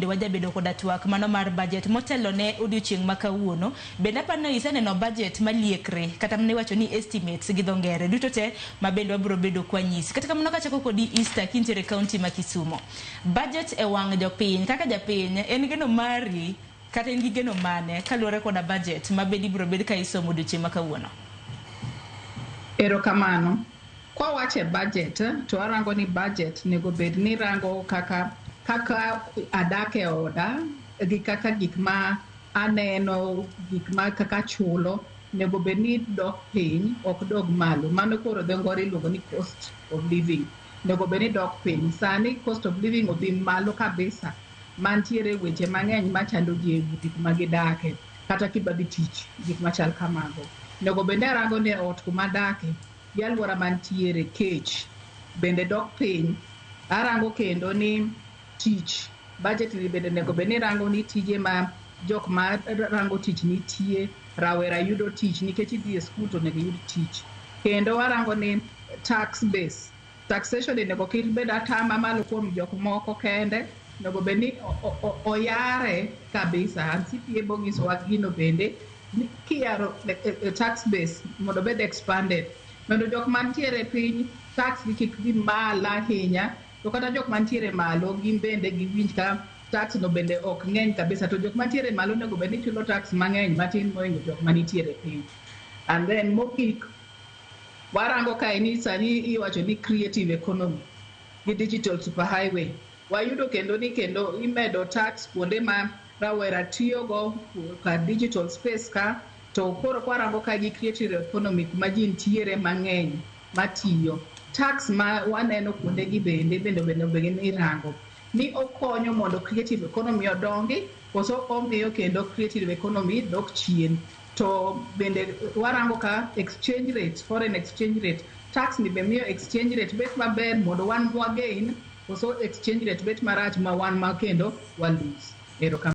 bende wajabedo koda twak mano mar budget motelo ne odiochieng' ma kawuono. Bende aparo ni iseneno budget maliekre kata mana iwacho ni estimates gi dho ngere duto te ma bende wabiro bedo kwanyisi. Kata kamano kachako kodi Easter kintiere e kaunti ma Kisumo. Budget e wang' jopiny kaka japiny en geno mari kata in gi geno mane kaluwore koda budget ma bende ibiro bed ka isomo odiochieng' ma kawuono? Erokamano. Kwawacho e budget to arango ni budget onego bed ni rango kaka adak e oda gi kaka gik ma aneno, gik ma kaka chulo onego bed ni dok piny ok dog malo. Mano koro dho ngere iluongo ni cost of living. Onego bed ni dok piny. Sani cost of living odhi malo kabisa mantiere weche mang'eny machando ji e udi kuma gidake kata kidwa dhi tich gik machal kamago. Onego bed ni arango ni ot kuma adake gi alwora mantiere kech bende dok piny. Arango kendo ni tich, budget ni bende onego bed ni rango ni tije ma jok ma rango tich nitie, rawera yudo tich nikech idhi e skul to onego iyud tich. Kendo warango ni tax base, taxation onego kik bed atama malo kuom jok moko kende, onego bed ni oyare kabisa. And CPA bonyisowa gino bende ni kiyaro tax base mondo obed expanded mondo jok mantiere piny tax gi kik dhi malo ahinya, to kata jok mantiere malo gin bende giwinj ka tax no bende ok ng'eny kabisa, to jok mantiere malo onego bed ni chulo tax mang'eny matin mohingo jok manitiere piny. And then mogik, warango kae ni sani iwacho ni creative economy gi digital superhighway. Wayudo kendo ni kendo imedo tax kuonde ma rawera tiyogo ka digital space ka, to koro kwarango ka gi creative economy kuma ji nitiere mang'eny matiyo. Tax ma waneno kuonde gi bende ni irango ni okonyo mondo creative economy odongi koso omiyo kendo creative economy dok chien. To bende warango ka exchange rate, foreign exchange rate, tax ni be miyo exchange rate bet maber mondo wan wa gain koso exchange rate bet marach ma wan ma kendo wa lose. Erokamano.